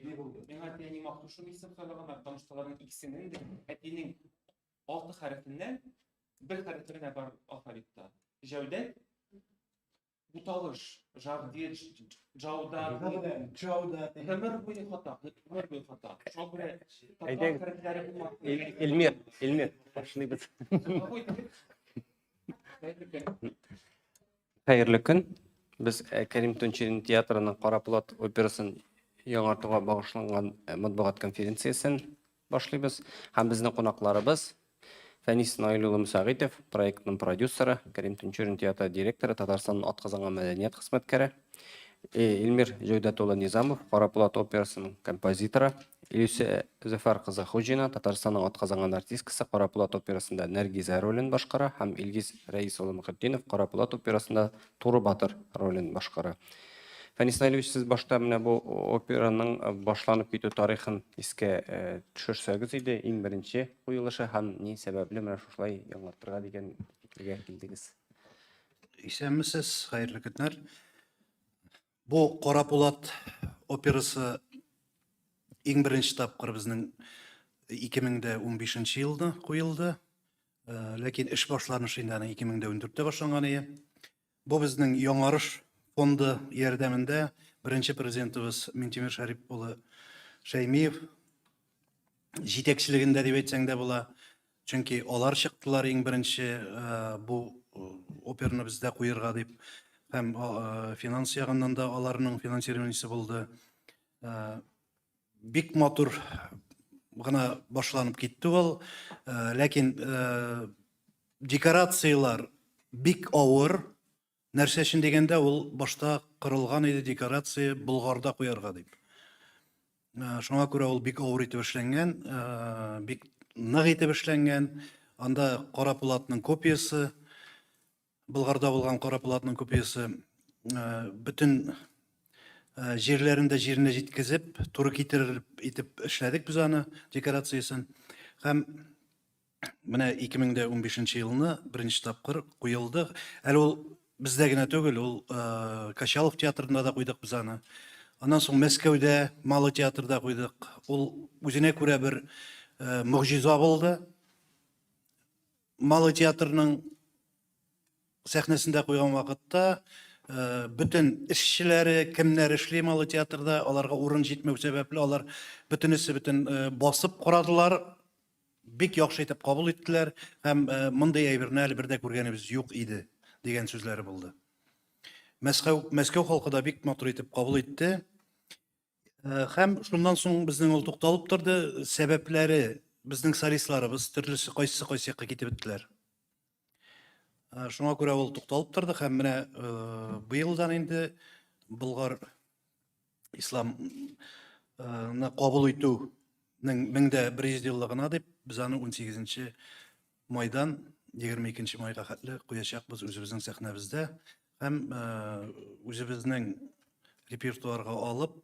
Миңа әти-әни макту шундый исем сайлаганнар, потому что аларның икесенең дә әтинең алты хәрефеннән бер хәрефе генә бар алфавитта. Җәүдәт буталыш, Жавдет, Джаудат. Джаудат. Гомер буе хата, гомер буе хата. Шуңа күрә татар хәрефләре булмас. Эльмир, Эльмир, башлыйбыз. Хәерле көн. Без э, Кәрим Тунчурин театрының Кара пулат операсын яңартуга багышланган э, матбугат конференциясен башлыйбыз. Һәм безнең кунакларыбыз Фәнис Наил улы Мөсәгыйтов, проектның продюсеры, Кәрим Тинчурин театры директоры, Татарстанның атказанган мәдәният хезмәткәре, э, Илмир Җәүдәт улы Низамов, Кара пулат операсының композиторы, Илүсә Зөфәр кызы Хуҗина, Татарстанның атказанган артисткасы, Кара пулат операсында Нәргизә ролен башкара һәм Илгиз Рәис улы Мөхетдинов Кара пулат операсында Туры батыр ролен башкара. Фәнис Наилевич, сез башта менә бу операның э, башланып китү тарихын искә э, төшерсәгез иде, иң беренче куелышы һәм ни сәбәпле менә шушылай яңартырга дигән фикергә килдегез? Исәнмесез, хәерле көннәр. Бу Кара Пулат операсы иң беренче тапкыр безнең 2015 елда куелды. Э, ләкин эш башланышы инде аның 2014-тә башланган иде. Бу безнең Яңарыш фонды ярдәмендә беренче президентыбыз Минтимер Шәрип улы Шәймиев җитәкчелегендә дип әйтсәң дә була. Чөнки алар чыктылар иң беренче э, бу э, операны бездә куерга дип һәм э, финанс ягыннан да аларның финансированиесе булды. Бик матур гына башланып китте ул. Ләкин декорацияләр бик авыр. Нәрсә өчен дигәндә, ул башта кырылган иде декорация Болгарда куярга дип. Шуңа күрә ул бик авыр итеп эшләнгән, бик нык итеп эшләнгән. Анда Кара Пулатның копиясе, Болгарда булган Кара Пулатның копиясе бөтен җирләрен дә җиренә җиткезеп, туры китереп итеп эшләдек без аны, декорациясен. Һәм менә 2015 елны беренче тапкыр куелды. Әле ул бездә генә түгел, ул Качалов театрында да куйдык без аны. Аннан соң Мәскәүдә Малый театрда куйдык. Ул үзенә күрә бер могҗиза булды. Малый театрның сәхнәсендә куйган вакытта э, бөтен эшчеләре, кемнәр эшли Малый театрда, аларга урын җитмәү сәбәпле, алар бөтенесе бөтен э, басып карадылар, бик яхшы итеп кабул иттеләр һәм э, мондый әйберне әле бер дә күргәнебез юк иде дигән сүзләре булды. Мәскәү, Мәскәү халкы да бик матур итеп кабул итте. Э, һәм шуннан соң безнең ул тукталып торды. Сәбәпләре безнең солистларыбыз төрлесе кайсысы кайсы якка китеп беттеләр. Э, шуңа күрә ул тукталып торды һәм менә э, быелдан инде Болгар исламны кабул итүнең 1100 еллыгына дип без аны 18 майдан 22 майга хәтле куячакбыз үзебезнең сәхнәбездә һәм үзебезнең репертуарга алып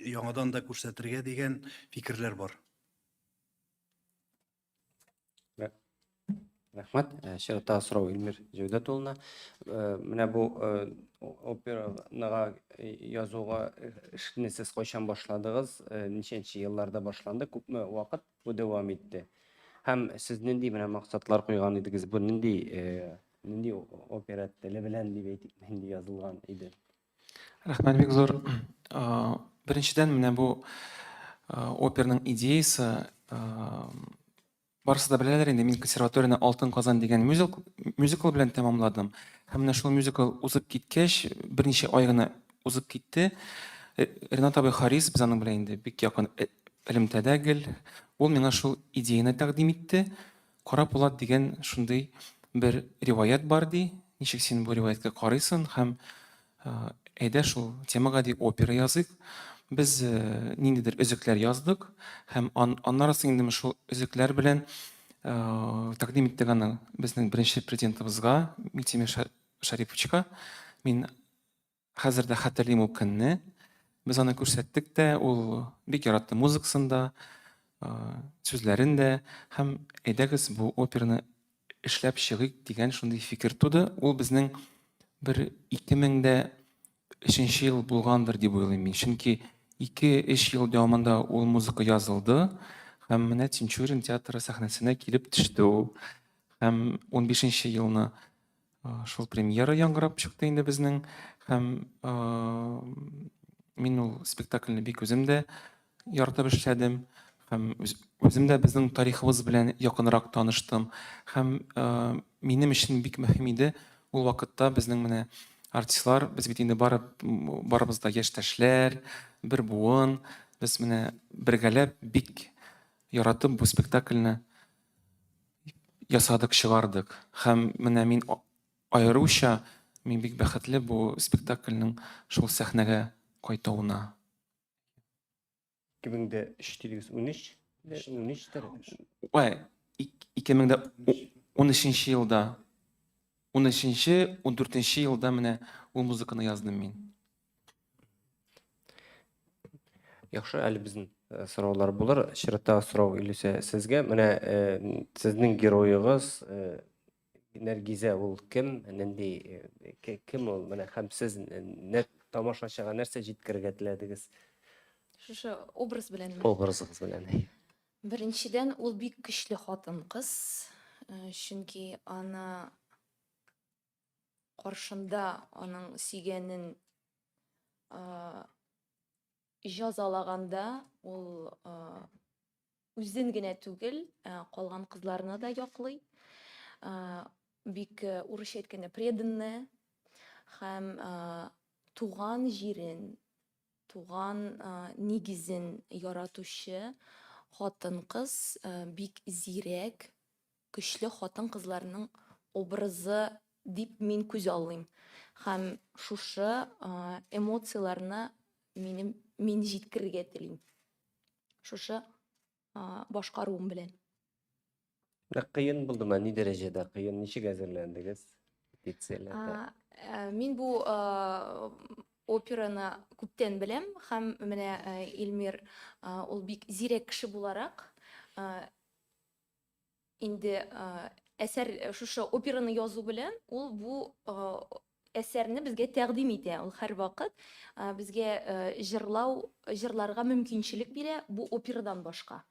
яңадан да күрсәтергә дигән фикерләр бар. Рәхмәт. Э, чираттагы сорау Илмир Җәүдәт улына. Э, менә бу э, операга язуга эшне сез кайчан башладыгыз? Ничәнче елларда башланды? Күпме вакыт бу дәвам итте? Һәм сез нинди менә максатлар куйган идегез? Бу нинди нинди опера теле белән дип әйтик, нинди язылган иде? Рәхмәт бик зур. Беренчедән, менә бу оперның идеясы барысы да беләләр инде, мин консерваторияне Алтын Казан дигән мюзикл, мюзикл белән тәмамладым. Һәм менә шул мюзикл узып киткәч, берничә ай гына узып китте. Э, Ренат абый Харис, без аның белән инде бик якын э, элемтәдә гел. Ул миңа шул идеяны тәкъдим итте. Кара Пулат дигән шундый бер риваять бар, ди. Ничек син бу риваятькә карыйсың һәм әйдә шул темага ди опера языйк. Без ниндидер өзекләр яздык һәм аннары соң инде шул өзекләр белән тәкъдим иттек аны безнең беренче президентыбызга Минтимер Шариповичка. Мин Хәзер дә хәтерлим ул көнне. Без аны күрсәттек тә, ул бик яратты музыкасын да, сүзләрен дә һәм әйдәгез бу операны эшләп чыгыйк дигән шундый фикер туды. Ул безнең бер 2003 ел булгандыр дип уйлыйм мин. Чөнки 2-3 ел дәвамында ул музыка язылды һәм менә Тинчурин театры сәхнәсенә килеп төште ул. Һәм 15 елны шул премьера яңгырап чыкты инде безнең һәм мин ул спектакльне бик үзем дә яратып эшләдем һәм үзем дә безнең тарихыбыз белән якынрак таныштым һәм минем өчен бик мөһим иде ул вакытта безнең менә артистлар без бит инде барып барыбыз да яшьтәшләр бер буын без менә бергәләп бик яратып бу спектакльне ясадык чыгардык һәм менә мин аеруча мин бик бәхетле бу спектакльнең шул сәхнәгә кайтуына. 2003 дидегез, 13? 13-тер. Ой, 2013 елда. 13-нче, 14-нче елда менә ул музыканы яздым мин. Яхшы, әле безнең э, сораулар булыр. Чираттагы сорау Илүсә сезгә. Менә э, сезнең героегыз э, Нәргизә ул кем? Нинди кем ул? Менә һәм сез тамашачыга нәрсә җиткерергә теләдегез? Шушы образ беләнме? Образыгыз белән. Беренчедән, ул бик көчле хатын-кыз, чөнки аны каршында аның сөйгәнен җазалаганда ул үзен генә түгел, калган кызларны да яклый. Бик урысча әйткәндә преданная һәм туган җирен, туган нигезен яратучы хатын-кыз, бик зирәк, көчле хатын-кызларның образы дип мин күз аллыйм. Һәм шушы эмоцияләрне минем мин җиткерергә телим. Шушы башкаруым белән. Менә кыен булдымы? Ни дәрәҗәдә кыен? Ничек әзерләндегез? Репетицияләрдә. Мин бу операны күптән беләм һәм менә Илмир ул бик зирәк кеше буларак инде әсәр шушы операны язу белән ул бу әсәрне безгә тәкъдим итә. Ул һәрвакыт безгә җырлау, җырларга мөмкинчелек бирә бу операдан башка.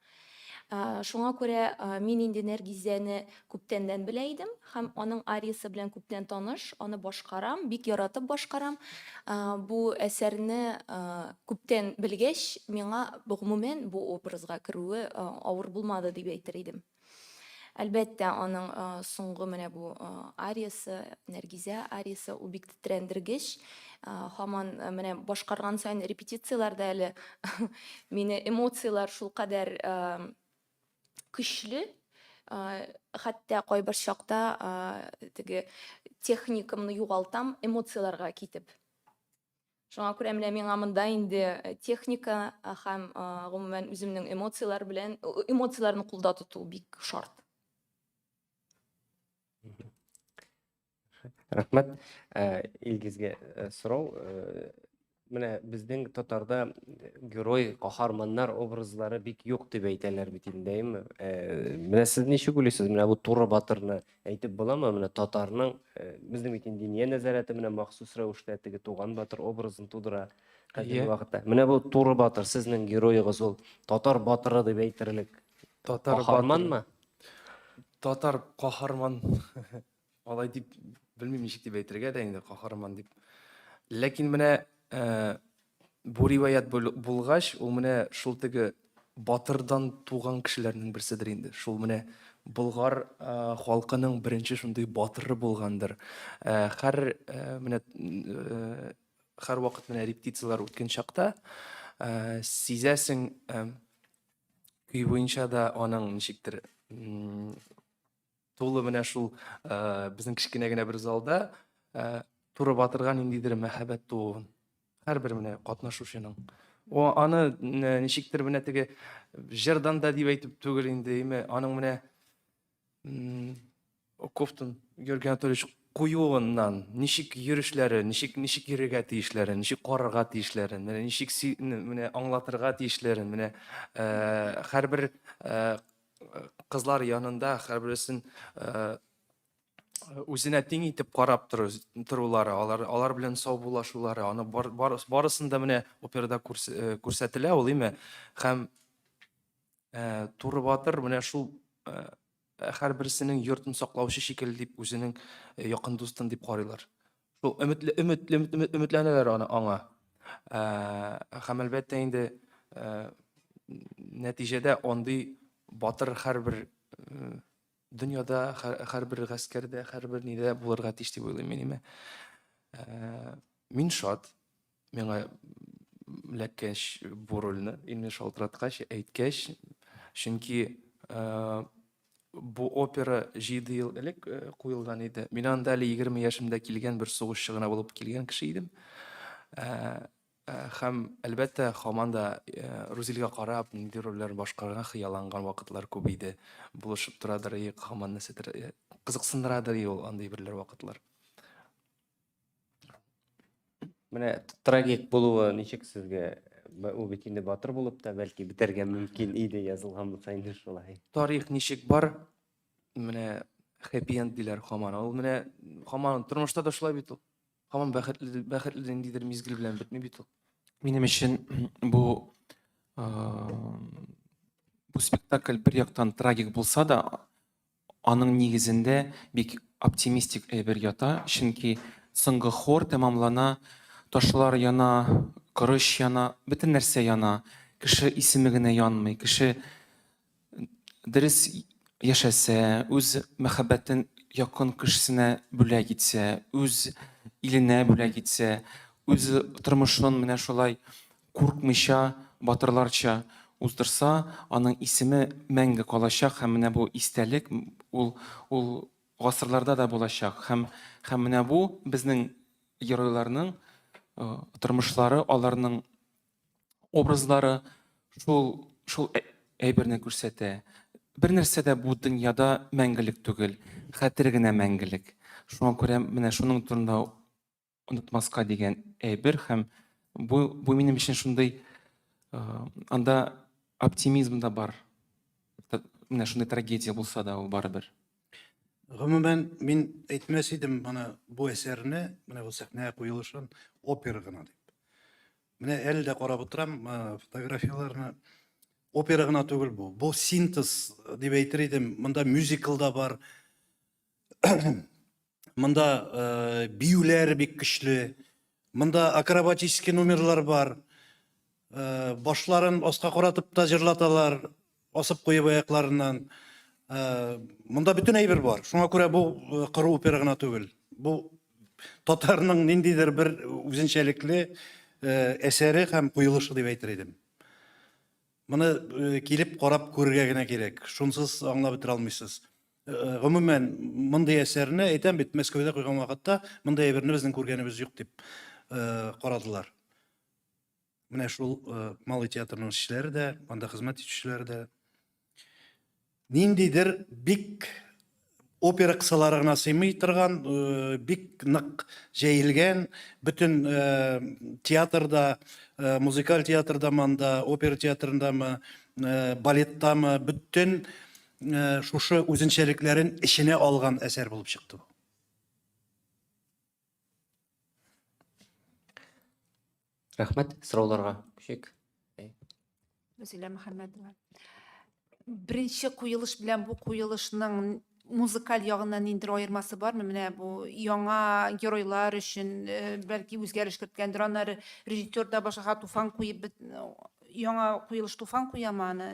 Шуңа күрә мин инде Нәргизәне күптәннән белә идем һәм аның ариясе белән күптән таныш, аны башкарам, бик яратып башкарам. Бу әсәрне күптән белгәч, миңа гомумән бу образга керүе авыр булмады дип әйтер идем. Әлбәттә, аның соңгы менә бу ариясе, Нәргизә ариясе, ул бик тетрәндергеч. Һаман менә башкарган саен репетицияләрдә әле мине эмоцияләр шулкадәр көчле, хәтта кайбер чакта теге техникамны югалтам эмоцияләргә китеп. Шуңа күрә менә миңа монда инде э, техника э, һәм э, гомумән үземнең эмоцияләр белән эмоцияләрне кулда тоту бик шарт. Рәхмәт. Илгизгә сорау. Менә безнең татарда герой, каһарманнар образлары бик юк дип әйтәләр бит инде, әйеме? Менә сез ничек уйлыйсыз, менә бу туры батырны Әйтеп буламы, менә татарның, э, безнең бит инде Диния нәзарәте менә махсус рәвештә теге Туган батыр образын тудыра хәзерге вакытта. Менә бу Туры батыр, сезнең героегыз ул татар батыры дип әйтерлек. Татар каһарманмы? Татар каһарман. Алай дип белмим ничек дип әйтергә дә инде каһарман дип. Ләкин менә э, Бу риваять булгач, ул менә шул теге батырдан туган кешеләрнең берседер инде. Шул менә болгар халкының беренче шундый батыры булгандыр. Һәр менә һәрвакыт менә репетицияләр үткән чакта сизәсең, көй буенча да аның ничектер тулы менә шул безнең кечкенә генә бер залда туры батырга ниндидер мәхәббәт тууын һәрбер менә катнашучының. О, аны ничектер менә теге җырдан да дип әйтеп түгел инде, име, аның менә кофтын Георгий Анатольевич куюыннан, ничек йөрешләре, ничек ничек йөрергә тиешләрен, ничек карарга тиешләрен, менә ничек менә аңлатырга тиешләрен, менә һәрбер кызлар янында һәрберсен э, Үзенә тиң итеп карап тору, торулары, алар, алар белән саубуллашулары, аны бар, бар, барысын да менә операда күрс, күрсәтелә ул, име? Һәм ә, Туры батыр менә шул ә, һәрберсенең йортын саклаучы шикелле дип үзенең якын дустын дип карыйлар. Шул өметле, өметле, өмет, өметләнәләр аны аңа. Ә, һәм әлбәттә инде ә, нәтиҗәдә андый батыр һәрбер дөньяда һәрбер гаскәрдә, һәрбер нидә булырга тиеш дип уйлыйм мин име. Ә, мин шат, миңа эләккәч бу рольне, инде шалтыраткач, әйткәч, чөнки ә, бу опера 7 ел элек куелган иде. Мин анда әле 20 яшемдә килгән бер сугышчы гына булып килгән кеше идем. Ә, һәм, әлбәттә, һаман да Рузилгә карап, нинди рольләр башкарырга хыялланган вакытлар күп иде. Булышып торадыр и, һаман нәрсәдер кызыксындырадыр и ул андый берләр вакытлар. Менә трагик булуы ничек сезгә? Ул бит инде батыр булып та бәлки бетәргә мөмкин иде, язылган булса инде шулай. Тарих ничек бар, менә хэппи-энд диләр һаман. Ул менә һаман тормышта да шулай бит ул. Һаман бәхетле, бәхетле ниндидер мизгел белән бетми бит ул. Минем өчен бу бу спектакль бер яктан трагик булса да, аның нигезендә бик оптимистик әйбер ята, чөнки соңгы хор тәмамлана, ташлар яна, корыч яна, бөтен нәрсә яна, кеше исеме генә янмый, кеше дөрес яшәсә, үз мәхәббәтен якын кешесенә бүләк итсә, үз иленә бүләк итсә, үз тормышын менә шулай куркмыйча, батырларча уздырса, аның исеме мәңге калачак һәм менә бу истәлек ул ул гасырларда да булачак һәм һәм менә бу безнең геройларның тормышлары, аларның образлары шул шул әйберне күрсәтә. Бер нәрсә дә бу дөньяда мәңгелек түгел, хәтер генә мәңгелек. Шуңа күрә менә шуның турында онытмаска дигән әйбер һәм бу бу минем өчен шундый анда оптимизм да бар. Менә шундый трагедия булса да ул барыбер. Гомумән, мин әйтмәс идем моны бу әсәрне, менә бу сәхнәгә куелышын опера гына дип. Менә әле дә карап утырам фотографияләрне. Опера гына түгел бу. Бу синтез дип әйтер идем. Монда мюзикл да бар. Монда э, биюләр бик көчле. Монда акробатический номерлар бар. Э, башларын аска каратып та җырлаталар, асып куеп аякларыннан. Э, монда бөтен әйбер бар. Шуңа күрә бу э, коры опера гына түгел. Бу татарның ниндидер бер үзенчәлекле э, әсәре һәм куелышы дип әйтер идем. Моны э, килеп карап күрергә генә кирәк. Шунсыз аңлап бетерә алмыйсыз. Э, гомумән, мондый әсәрне әйтәм бит, Мәскәүдә куйган вакытта мондый әйберне безнең күргәнебез юк дип карадылар. Менә шул Малый театрының эшчеләре дә, анда хезмәт итүчеләр дә ниндидер бик опера кысалары гына сыймый торган, э, бик нык җәелгән, бөтен э, театрда, э, музыкаль театрдамы анда, опера театрындамы, балеттамы, бөтен шушы үзенчәлекләрен эченә алган әсәр булып чыкты бу. Рәхмәт, сорауларга күчик. Вәсилә Мөхәммәтова. Беренче куелыш белән бу куелышның музыкаль ягыннан ниндидер аермасы бармы? Менә бу яңа геройлар өчен э, бәлки үзгәреш керткәндер. Аннары режиссер да башка Туфан куеп яңа куелыш Туфан куямы аны?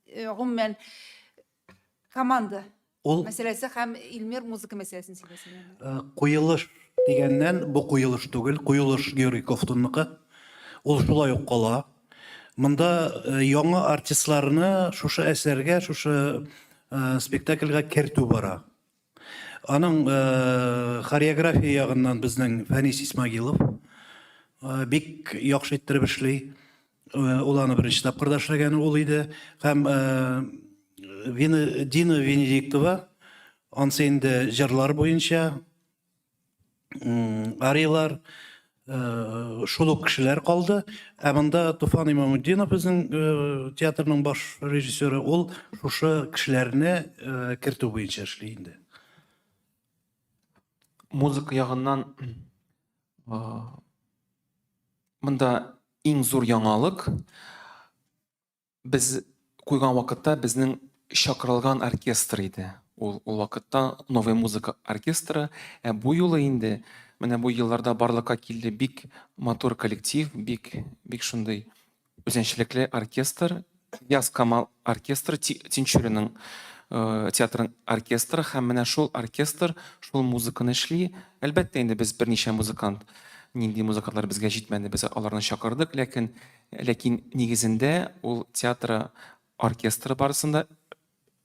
Э, гомумән Команда Ул мәсьәләсе һәм Илмир музыка мәсьәләсен сөйләсен. Э, куелыш дигәннән бу куелыш түгел, куелыш Георгий Ковтунныкы. Ул шулай ук кала. Монда э, яңа артистларны шушы әсәргә, шушы э, спектакльгә кертү бара. Аның хореография ягыннан безнең Фәнис Исмагилов бик яхшы иттереп эшли. Ул аны беренче тапкыр да эшләгәне ул иде. Һәм Дина Венедиктова ансы инде җырлар буенча ариялар шул ук кешеләр калды. Ә монда Туфан Имамутдинов безнең театрның баш режиссеры, ул шушы кешеләрне кертү буенча эшли инде. Музыка ягыннан монда иң зур яңалык без куйган вакытта безнең чакырылган оркестр иде. Ул ул вакытта Новая музыка оркестры, ә бу юлы инде менә бу елларда барлыкка килде бик матур коллектив, бик бик шундый үзенчәлекле оркестр, Яз Камал оркестры, Тинчуринның э, театрының оркестры һәм менә шул оркестр шул музыканы эшли. Әлбәттә инде без берничә музыкант, нинди музыкантлар безгә җитмәде, без аларны чакырдык, ләкин ләкин нигезендә ул театры оркестры барысында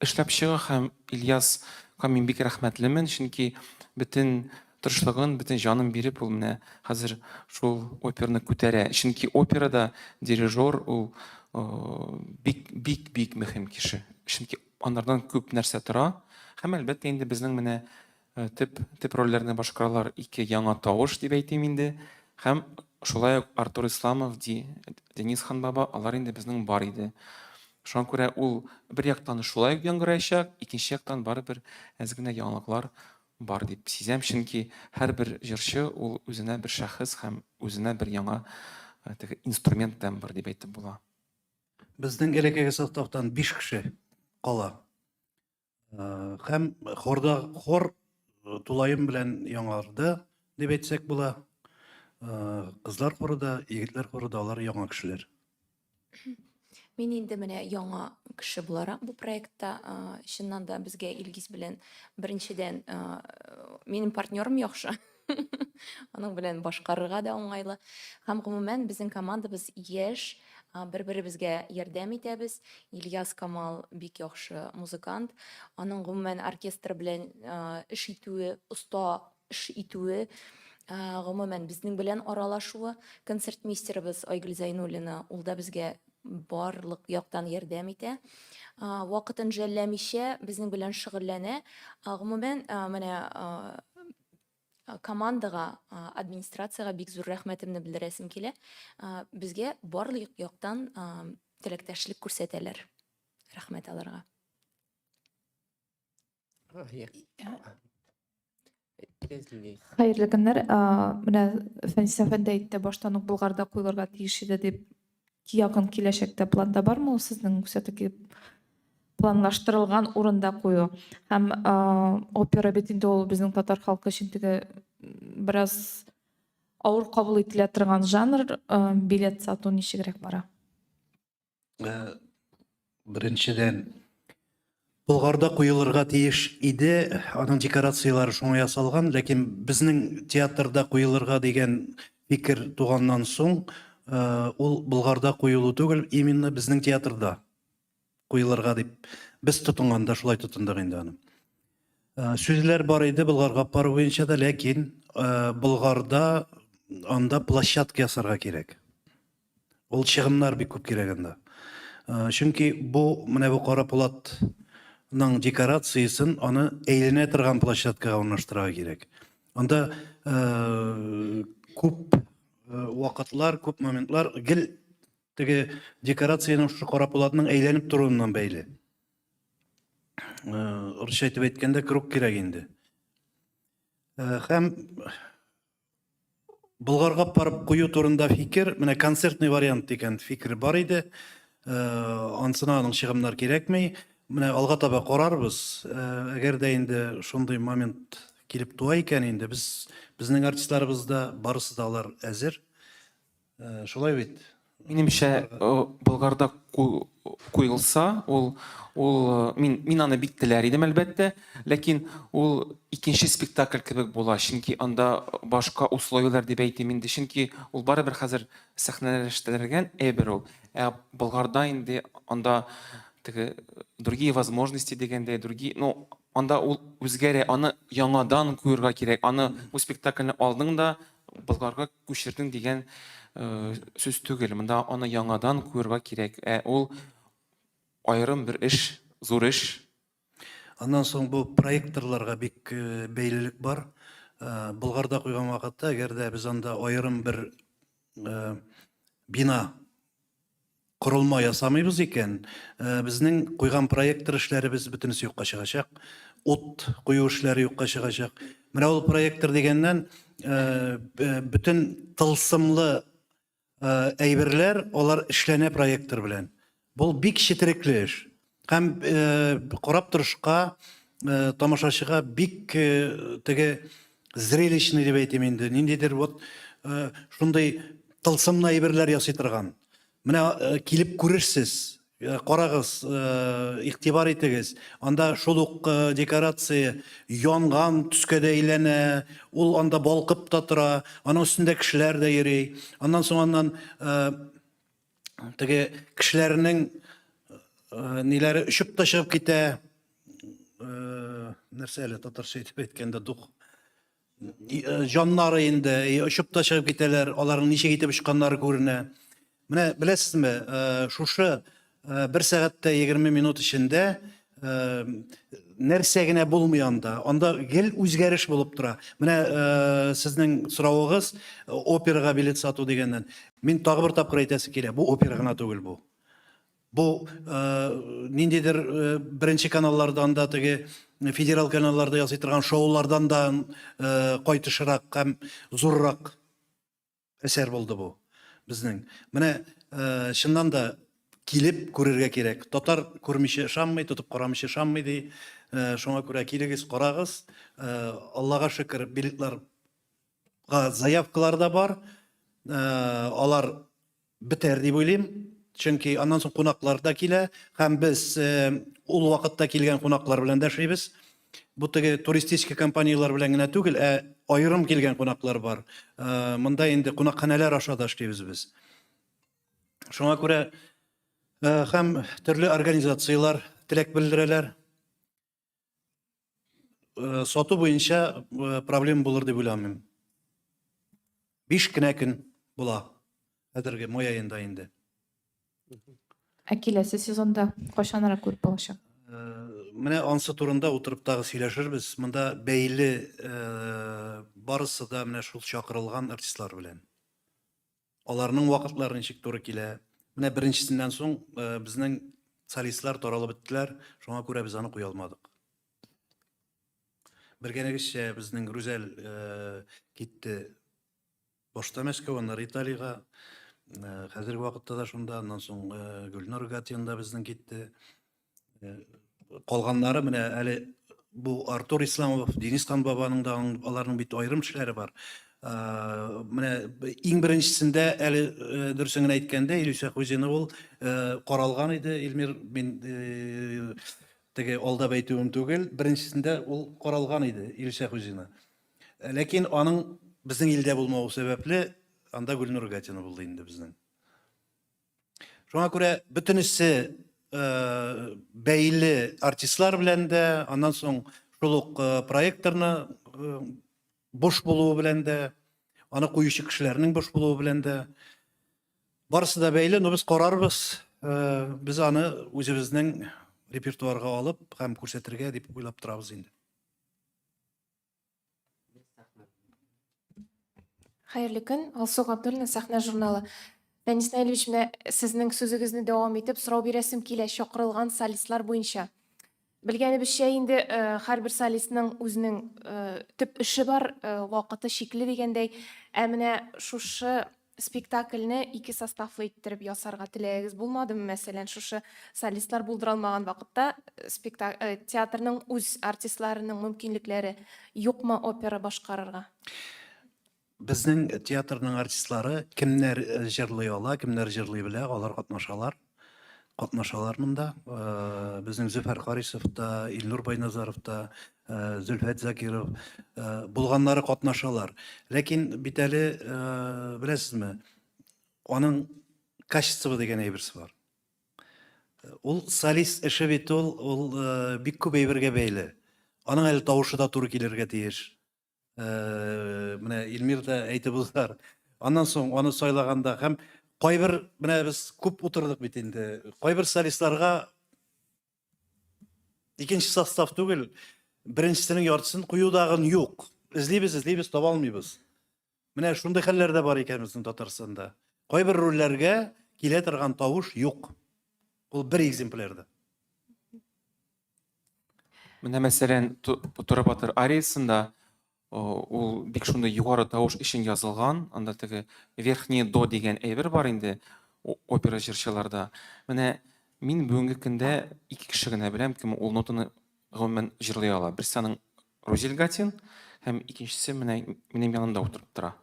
эшләп чыга һәм Ильяска мин бик рәхмәтлемен, чөнки бөтен тырышлыгын, бөтен җанын биреп ул менә хәзер шул операны күтәрә. Чөнки операда дирижер ул бик бик бик мөһим кеше. Чөнки анардан күп нәрсә тора. Һәм әлбәттә инде безнең менә төп төп рольләрне башкаралар ике яңа тавыш дип әйтим инде. Һәм шулай ук Артур Исламов, Ди, Денис Ханбаба, алар инде безнең бар иде. Шуңа күрә ул бер яктан шулай ук яңгыраячак, икенче яктан барыбер әз генә яңалыклар бар дип сизәм, чөнки һәрбер җырчы ул үзенә бер шәхес һәм үзенә бер яңа э, теге инструмент тембр дип әйтеп була. Безнең элеккеге составтан 5 кеше кала. Э, һәм хорда хор э, тулаем белән яңарды дип әйтсәк була. Э, кызлар хоры да, егетләр хоры да алар яңа кешеләр. Мин инде менә яңа кеше буларак бу проектта, чыннан да безгә Илгиз белән беренчедән минем партнерым яхшы. Аның белән башкарырга да уңайлы. Һәм гомумән безнең командабыз яшь, бер-беребезгә ярдәм итәбез. Ильяс Камал бик яхшы музыкант. Аның гомумән оркестр белән эш итүе, оста эш итүе, гомумән безнең белән аралашуы, концертмейстерыбыз Айгөл Зәйнуллина, ул да безгә барлык яктан ярдәм итә. Вакытын жәлләмичә безнең белән шөгыльләнә. Гомумән, менә командага, администрациягә бик зур рәхмәтемне белдерәсем килә. Безгә барлык яктан теләктәшлек күрсәтәләр. Рәхмәт аларга. Хәерле көннәр. Менә Фәнис әфәнде әйтте, баштан ук Болгарда куелырга тиеш иде дип. Якын киләчәктә планда бармы ул сезнең все-таки планлаштырылган урында кую? Һәм опера бит инде ул безнең татар халкы өчен теге бераз авыр кабул ителә торган жанр, билет сату ничегрәк бара? Э, беренчедән, Болгарда куелырга тиеш иде, аның декорацияләре шуңа ясалган, ләкин безнең театрда куелырга дигән фикер туганнан соң, э, ул Болгарда куелу түгел, именно безнең театрда куелырга дип без тотынганда шулай тотындык инде аны. Э, сүзләр бар иде Болгарга бару буенча да, ләкин Болгарда анда площадка ясарга кирәк. Ул чыгымнар бик күп кирәк анда. Э, чөнки бу менә бу кара пулатның декорациясен аны әйләнә торган площадкага урнаштырырга кирәк. Анда э, күп э, вакытлар, күп моментлар гел теге декорациянең шушы кара пулатның әйләнеп торуыннан бәйле. Урысча әйтеп әйткәндә, круг кирәк инде. Һәм Болгарга барып кую турында фикер, менә концертный вариант дигән фикер бар иде. Э, ансына аның чыгымнар кирәкми. Менә алга таба карарбыз. Э, әгәр дә инде шундый момент килеп туа икән инде, без безнең артистларыбыз да барысы да алар әзер. Э, шулай бит. Минемчә, э, Болгарда куелса, ул ул э, мин мин аны бик теләр идем, әлбәттә, ләкин ул икенче спектакль кебек була, чөнки анда башка условияләр дип әйтим инде, чөнки ул барыбер хәзер сәхнәләштерелгән әйбер ул. Ә Болгарда инде анда теге другие возможности дигәндәй, другие, ну, анда ул үзгәрә, аны яңадан куерга кирәк. Аны бу спектакльне алдың да Болгарга күчердең дигән э, сүз түгел. Монда аны яңадан куерга кирәк. Ә ул аерым бер эш, зур эш. Аннан соң бу проекторларга бик э, бәйлелек бар. Э, Болгарда куйган вакытта, әгәр дә без анда аерым бер бина корылма ясамыйбыз икән, э, безнең куйган проектор эшләребез бөтенесе юкка чыгачак, ут кую эшләре юкка чыгачак. Менә ул проектор дигәннән, э, бөтен тылсымлы э, әйберләр, алар эшләнә проектор белән. Бу бик четерекле эш. Һәм карап торышка тамашачыга бик теге зрелищный дип әйтим инде, ниндидер вот шундый тылсымлы әйберләр ясый торган. Менә э, килеп күрерсез, э, карагыз, э, игътибар итегез. Анда шул ук декорация янган төскә дә әйләнә, ул анда балкып та тора, аның өстендә кешеләр дә йөри. Аннан соң аннан теге кешеләрнең ниләре очып та чыгып китә. Нәрсә әле татарча итеп әйткәндә дух Э, җаннары инде очып та чыгып китәләр, аларның ничек итеп очканнары күренә. Менә беләсезме, э, шушы э, бер сәгатьтә 20 минут эчендә нәрсә генә булмый анда. Анда гел үзгәреш булып тора. Менә сезнең соравыгыз операга билет сату дигәннән. Мин тагы бер тапкыр әйтәсе килә, бу опера гына түгел бу. Бу э, ниндидер э, беренче каналлардан да теге федерал каналларда ясый торган шоулардан да э, кайтышрак һәм зуррак әсәр булды бу безнең. Менә э, чыннан да килеп күрергә кирәк. Татар күрмичә ышанмый, тотып карамыйча ышанмый ди. Э, шуңа күрә килегез, карагыз. Э, Аллага шөкер, билетларга заявкалар да бар. Э, алар бетәр дип уйлыйм. Чөнки аннан соң кунаклар да килә һәм без э, ул вакытта килгән кунаклар белән дә эшлибез. Бу теге туристический компанияләр белән генә түгел, ә аерым килгән кунаклар бар. Э, монда инде кунакханәләр аша да эшлибез без. Шуңа күрә э, һәм төрле организацияләр теләк белдерәләр. Сату буенча проблема булыр дип уйламыйм. Биш кенә көн була хәзерге май аенда инде. Ә киләсе сезонда кайчанрак күреп булачак? Менә ансы турында утырып тагы сөйләшербез. Монда бәйле барысы да менә шул чакырылган артистлар белән. Аларның вакытлары ничек туры килә. Менә беренчесеннән соң э, безнең солистлар таралып беттеләр, шуңа күрә без аны куя алмадык. Белгәнегезчә, безнең Рүзәл э, китте башта Мәскәү, аннары Италиягә. Э, хәзерге вакытта да шунда, аннан соң Гөлнур Гатин да безнең китте. Э, калганнары менә әле бу Артур Исламов, Денис Ханбабаның да аларның бит аерым эшләре бар. Э, менә иң беренчесендә әле э, дөресен генә әйткәндә Илүсә Хуҗина ул каралган иде, Илмир, мин теге алдап әйтүем түгел, беренчесендә ул каралган иде Илүсә Хуҗина. Ләкин аның безнең илдә булмавы сәбәпле, анда Гөлнур Гатина булды инде безнең. Шуңа күрә бөтенесе э, бәйле артистлар белән дә, аннан соң шул ук э, проекторны э, буш булуы белән дә, аны куючы кешеләрнең буш булуы белән дә барысы да бәйле, но без карарбыз, без аны үзебезнең репертуарга алып һәм күрсәтергә дип уйлап торабыз инде. Хәерле көн, Алсу Габдуллина, Сәхнә журналы. Фәнис Наилевич, менә сезнең сүзегезне дәвам итеп, сорау бирәсем килә чакырылган солистлар буенча. Белгәнебезчә инде, э, һәрбер солистның үзенең э, төп эше бар, э, вакыты чикле дигәндәй. Ә менә шушы спектакльне ике составлы иттереп ясарга теләгегез булмадымы, мәсәлән, шушы солистлар булдыра алмаган вакытта э, спектак э, театрның үз артистларының мөмкинлекләре юкмы опера башкарырга? Безнең театрның артистлары кемнәр э, җырлый ала, кемнәр җырлый белә, алар катнашалар. Катнашалар монда. Э, безнең Зөфәр Харисов та, Илнур Байназаров та, э, Зөлфәт Закиров э, булганнары катнашалар. Ләкин бит әле беләсезме, аның качество дигән әйберсе бар. Ул солист эше бит ул, ул бик күп әйбергә бәйле. Аның әле тавышы да туры килергә тиеш. Э, менә Илмир да әйтеп узар. Аннан соң аны сайлаганда һәм кайбер менә без күп утырдык бит инде. Кайбер солистларга икенче состав түгел, беренчесенең яртысын кую дагын юк. Эзлибез, эзлибез, таба алмыйбыз. Менә шундый хәлләр дә бар икән безнең Татарстанда. Кайбер рольләргә килә торган тавыш юк. Ул бер экземплярда. Менә мәсәлән, Торы батыр ариясында ул бик шундый югары тавыш өчен язылган, анда теге верхний до дигән әйбер бар инде опера җырчыларда. Менә мин бүгенге көндә ике кеше генә беләм, кем ул нотаны гомумән җырлый ала. Берсе аның Рузил Гатин һәм икенчесе менә минем янымда утырып тора.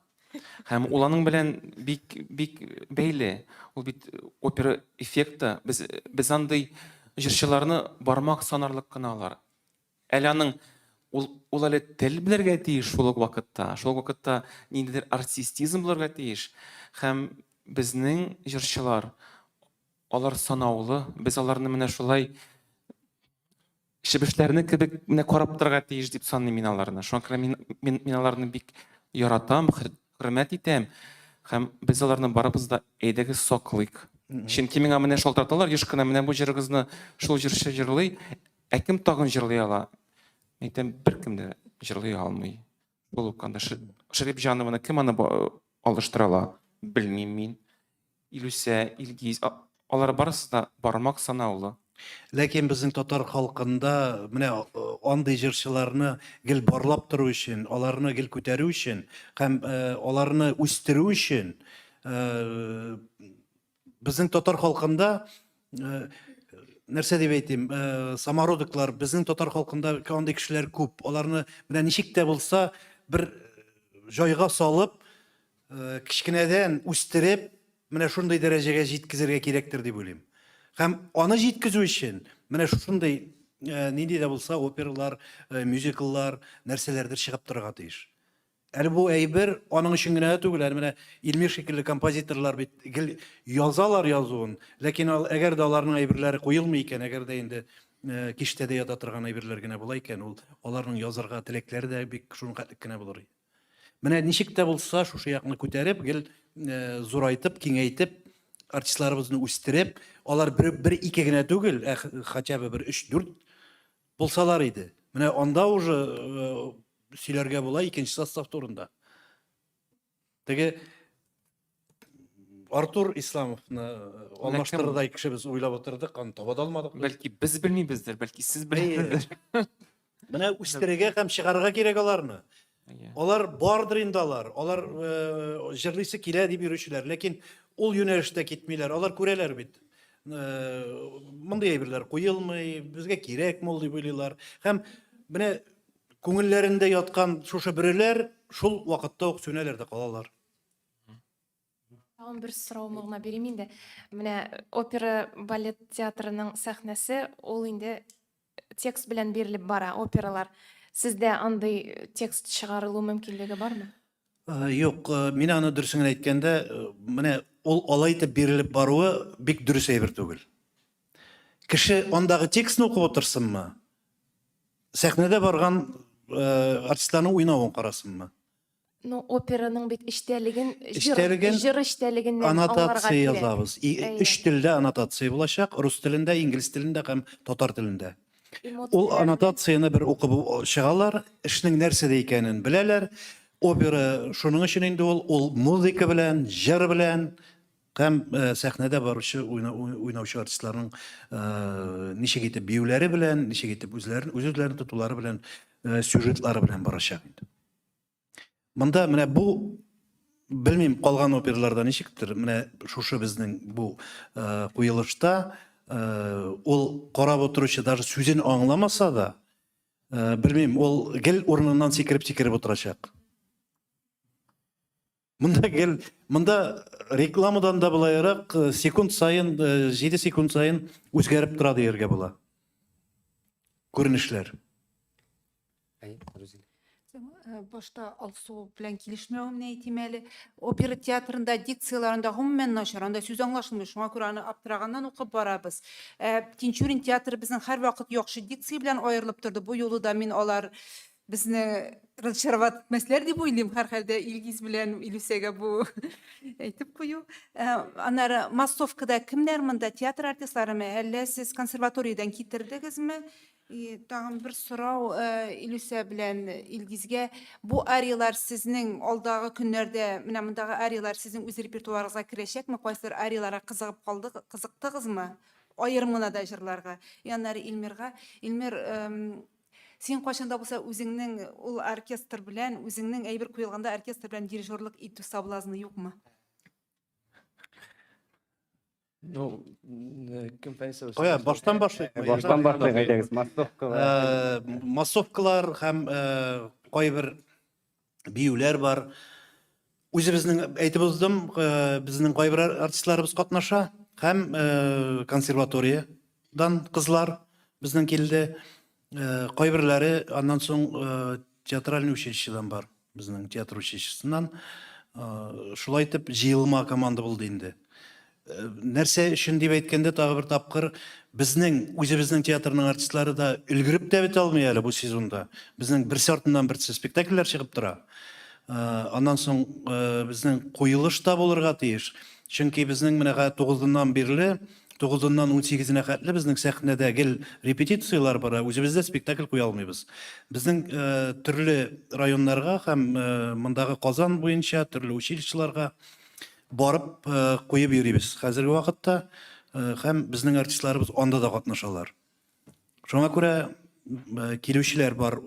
Һәм ул аның белән бик бик бәйле. Ул бит опера эффекты. Без без андый җырчыларны бармак санарлык кына алар. Әле аның ул ул әле тел белергә тиеш шул ук вакытта. Шул ук вакытта ниндидер артистизм булырга тиеш. Һәм безнең җырчылар алар санаулы. Без аларны менә шулай чебешләрне кебек менә карап торырга тиеш дип саныйм мин аларны. Шуңа күрә мин, мин, мин аларны бик яратам, хөрмәт итәм. Һәм без аларны барыбыз да әйдәгез саклыйк. Чөнки миңа менә шалтыраталар еш кына, менә бу җырыгызны шул җырчы җырлый, ә кем тагын җырлый ала? Әйтәм, беркем дә җырлый алмый. Шул ук анда Шәрипҗанованы кем аны алыштыра ала? Белмим мин. Илүсә, Илгиз, алар барысы да бармак санаулы. Ләкин безнең татар халкында менә андый җырчыларны гел барлап тору өчен, аларны гел күтәрү өчен һәм аларны үстерү өчен безнең татар халкында нәрсә дип әйтим, самородоклар, безнең татар халкында андый кешеләр күп. Аларны менә ничек тә булса бер җайга салып, кечкенәдән үстереп, менә шундый дәрәҗәгә җиткезергә кирәктер дип уйлыйм. Һәм аны җиткезү өчен менә шушындый нинди дә булса опералар, мюзикллар, нәрсәләрдер чыгып торырга тиеш. Әле бу әйбер аның өчен генә дә түгел, әле менә Илмир шикелле композиторлар бит гел язалар язуын, ләкин әгәр дә аларның әйберләре куелмый икән, әгәр дә инде киштәдә ята торган әйберләр генә була икән, ул аларның язарга теләкләре дә бик шуның хәтлек кенә булыр иде. Менә ничек тә булса шушы якны күтәреп, гел э, зурайтып, киңәйтеп, артистларыбызны үстереп, алар бер, бер ике генә түгел, ә хотя бы бер өч, дүрт булсалар иде. Менә анда уже э, сөйләргә була икенче состав турында. Теге Артур Исламовны э, алмаштырырдай кешебез уйлап утырдык, аны таба да алмадык. Бәлки без белмибездер, бәлки сез беләсездер. Менә үстерергә һәм чыгарырга кирәк аларны. Алар бардыр инде алар. Алар э, җырлыйсы килә дип йөрүчеләр, ләкин ул юнәлештә китмиләр. Алар күрәләр бит. Э, мондый әйберләр куелмый, безгә кирәкме ул дип уйлыйлар. Һәм менә күңелләрендә яткан шушы бөреләр шул вакытта ук сүнәләр дә калалар. Тагын бер соравымны гына бирим инде. Менә опера балет театрының сәхнәсе ул инде текст белән бирелеп бара, опералар. Сездә андый текст чыгарылу мөмкинлеге бармы? Э, юк, э, мин аны дөресен генә әйткәндә, э, менә ул алай итеп бирелеп баруы бик дөрес әйбер түгел. Кеше андагы текстны укып утырсынмы? Сәхнәдә барган артистларның уйнавын карасынмы? Ну, операның бит эчтәлеген, җыр, Эчтәлеген җыр эчтәлегеннән аңларга аннотация кирәк. язабыз. И, Әйе. Өч телдә аннотация булачак, рус телендә, инглиз телендә һәм татар телендә. Ул Эмоцияләрне аннотацияне бер укып чыгалар, эшнең нәрсәдә икәнен беләләр. Опера шуның өчен инде ул, ул музыка белән, җыр белән һәм э, сәхнәдә баручы уйна- уй- уйнаучы артистларның э, ничек итеп биюләре белән, ничек итеп үзләрен, үз-үзләрен тотулары белән, э, сюжетлары белән барачак инде. Монда менә бу белмим калган операларда ничектер, менә шушы безнең бу э, куелышта э, ул карап утыручы даже сүзен аңламаса да, э, белмим, ул гел урыныннан сикереп-сикереп утырачак. Монда гел монда рекламадан да былайрак э, секунд саен, 7 э, секунд саен үзгәреп тора дияргә була. Күренешләр. Э, башта Алсу белән килешмәвемне әйтим әле. Опера театрында дикцияләрендә гомумән начар, анда сүз аңлашылмый, шуңа күрә аны аптыраганнан укып барабыз. Ә Тинчурин театры безнең һәрвакыт яхшы дикция белән аерылып торды. Бу юлы да мин алар безне разочаровать итмәсләр дип уйлыйм. Һәрхәлдә Илгиз белән Илүсәгә бу әйтеп кую. Ә, аннары массовкада кемнәр монда? Театр артистларымы? Әллә сез консерваториядән китердегезме? И тагын бер сорау э, Илүсә белән Илгизгә. Бу арияләр сезнең алдагы көннәрдә, менә мондагы арияләр сезнең үз репертуарыгызга керәчәкме? Кайсыдыр арияләргә кызыгып калды, кызыктыгызмы? Аерым гына да җырларга. И аннары Илмирга. Илмир, эм, син кайчан да булса үзеңнең ул оркестр белән, үзеңнең әйбер куелганда оркестр белән дирижерлык итү соблазны юкмы? Ну, кем Фәнис абый? Кая, баштан башлыйкмы? Баштан башлыйк, әйдәгез, массовкалар. Массовкалар һәм кайбер биюләр бар. Үзебезнең әйтеп уздым, безнең кайбер артистларыбыз катнаша һәм консерваториядан кызлар безнең килде. Кайберләре аннан соң театральный училищедан бар. Безнең театр училищесыннан шулай итеп җыелма команда булды инде. Нәрсә өчен дип әйткәндә, тагы бер тапкыр безнең үзебезнең театрның артистлары да өлгереп тә бетә алмый әле бу сезонда. Безнең берсе артыннан берсе спектакльләр чыгып тора. Аннан соң безнең куелыш та булырга тиеш. Чөнки безнең менә 9-ыннан бирле Тугызыннан унсигезенә хәтле безнең сәхнәдә гел репетицияләр бара, үзебез дә спектакль куя алмыйбыз. Безнең төрле районнарга һәм мондагы Казан буенча төрле училищеларга барып куеп йөрибез хәзерге вакытта һәм безнең артистларыбыз анда да катнашалар. Шуңа күрә килүчеләр бар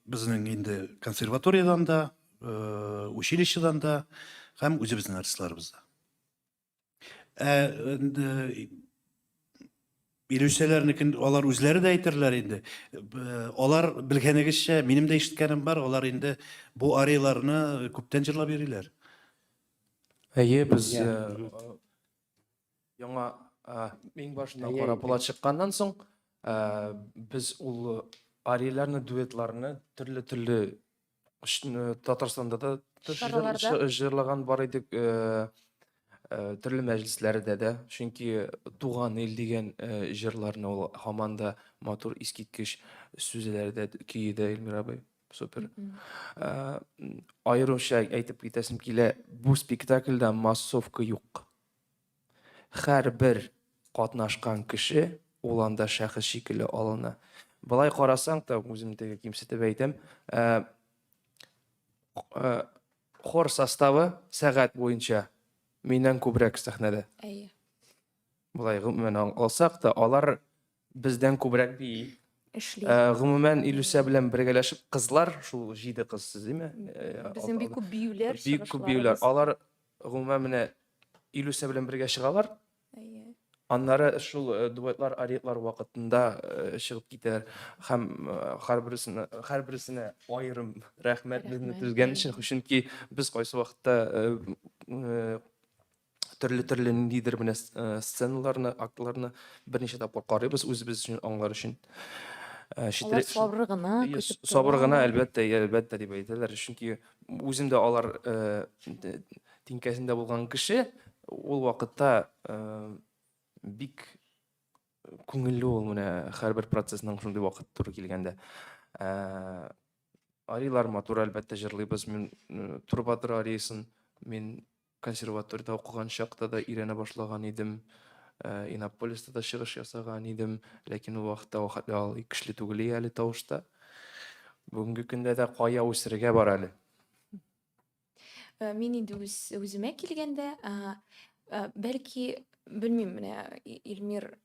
безнең инде консерваториядән дә, училищедан да һәм үзебезнең артистларыбыз да. Ә инде Илүсәләрнекен алар үзләре дә әйтерләр инде. Алар белгәнегезчә, минем дә ишеткәнем бар, алар инде бу арияләрне күптән җырлап йөриләр. Әйе, без яңа иң башында кара пулат чыкканнан соң, без ул арияләрне, дуэтларны төрле-төрле Татарстанда да җырлаган бар идек, төрле мәҗлесләрдә дә. Чөнки Туган ил дигән җырларны ул һаман да матур, искиткеч сүзләре дә, көе дә, Эльмир абый. Супер. Аеруча әйтеп китәсем килә, бу спектакльдә массовка юк. Һәрбер катнашкан кеше ул анда шәхес шикелле алына. Болай карасаң та, үзем теге кимсетеп әйтәм, э, э, хор составы сәгать буенча миннән күбрәк сәхнәдә. Әйе. Болай гомумән алсак та, алар бездән күбрәк бии. Эшли. Э, гомумән, Илүсә белән бергәләшеп кызлар, шул җиде кыз сез, димме? Безнең бик күп биюләр, Бик күп биюләр. Алар гомумән менә Илүсә белән бергә чыгалар. Әйе. Аннары шул э, дуэтлар, ариетлар вакытында э, чыгып китәләр һәм э, һәрберсенә һәрберсенә аерым рәхмәт безне төзгән өчен, чөнки без кайсы вакытта төрле-төрле ниндидер менә сценаларны, актларны берничә тапкыр карыйбыз үзебез өчен аңлар өчен. Алар сабыр гына көтеп Сабыр гына, әлбәттә, әлбәттә дип әйтәләр, чөнки үзем дә алар тиңкәсендә булган кеше, ул вакытта бик күңелле ул менә һәрбер процессның шундый вакыт туры килгәндә. Арилар матур, әлбәттә, җырлыйбыз. Мин Турбатыр ариясын мин консерваториядә укыган чакта да өйрәнә башлаган идем. Иннополиста да чыгыш ясаган идем, ләкин ул вакытта ул хәтле алай көчле түгел иде әле тавышта. Бүгенге көндә дә кая үсергә бар әле. Э, мин инде үз үземә килгәндә, э, бәлки, белмим, менә Илмир,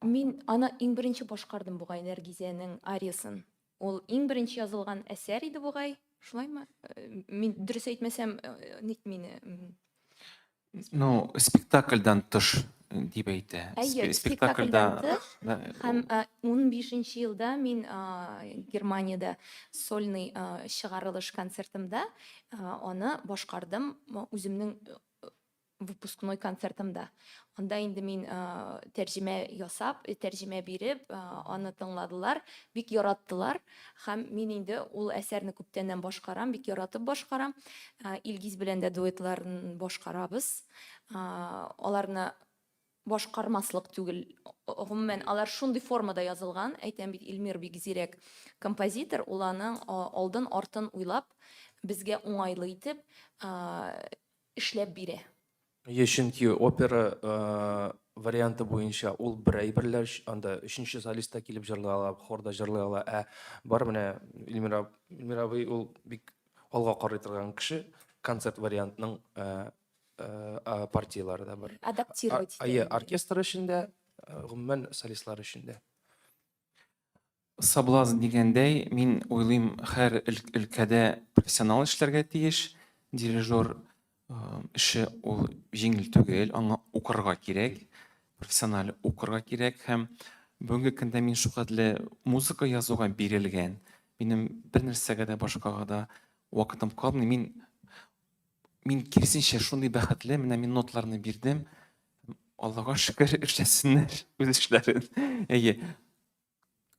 мин аны иң беренче башкардым бугай Нәргизәнең ариясын. Ул иң беренче язылган әсәр иде бугай, шулаймы? Э, мин дөрес әйтмәсәм, ник мине Ну, спектакльдән тыш дип әйтә. Әйе, спектакльдән тыш. Һәм 15 елда мин Германиядә сольный чыгарылыш концертымда аны башкардым үземнең выпускной концертымда. Анда инде мин тәрҗемә ясап, тәрҗемә биреп, аны тыңладылар, бик яраттылар. Һәм мин инде ул әсәрне күптәннән башкарам, бик яратып башкарам. Илгиз белән дә дуэтларын башкарабыз. Аларны башкармаслык түгел. Гомумән, алар шундый формада язылган. Әйтәм бит, Илмир бик зирәк композитор, ул аның алдын-артын уйлап, безгә уңайлы итеп эшләп бирә. Е, чөнки опера варианты буенча ул бер әйберләр, анда өченче солист та килеп җырлый ала, хор да җырлый ала. Ә бар менә Илмир Илмир абый ул бик алга карый торган кеше, концерт вариантның э, э, партияләре дә бар. Адаптировать. Әйе, оркестр өчен дә, гомумән солистлар өчен дә. Соблазн дигәндәй, мин уйлыйм, һәр өлкәдә профессионал эшләргә тиеш. Дирижер эше ул җиңел түгел, аңа укырга кирәк, профессиональ укырга кирәк һәм бүгенге көндә мин шулхәтле музыка язуга бирелгән. Минем бер нәрсәгә дә башкага да вакытым калмый. Мин мин киресенчә шундый бәхетле, менә мин ноталарны бирдем. Аллага шөкер, эшләсеннәр үз эшләрен. Әйе.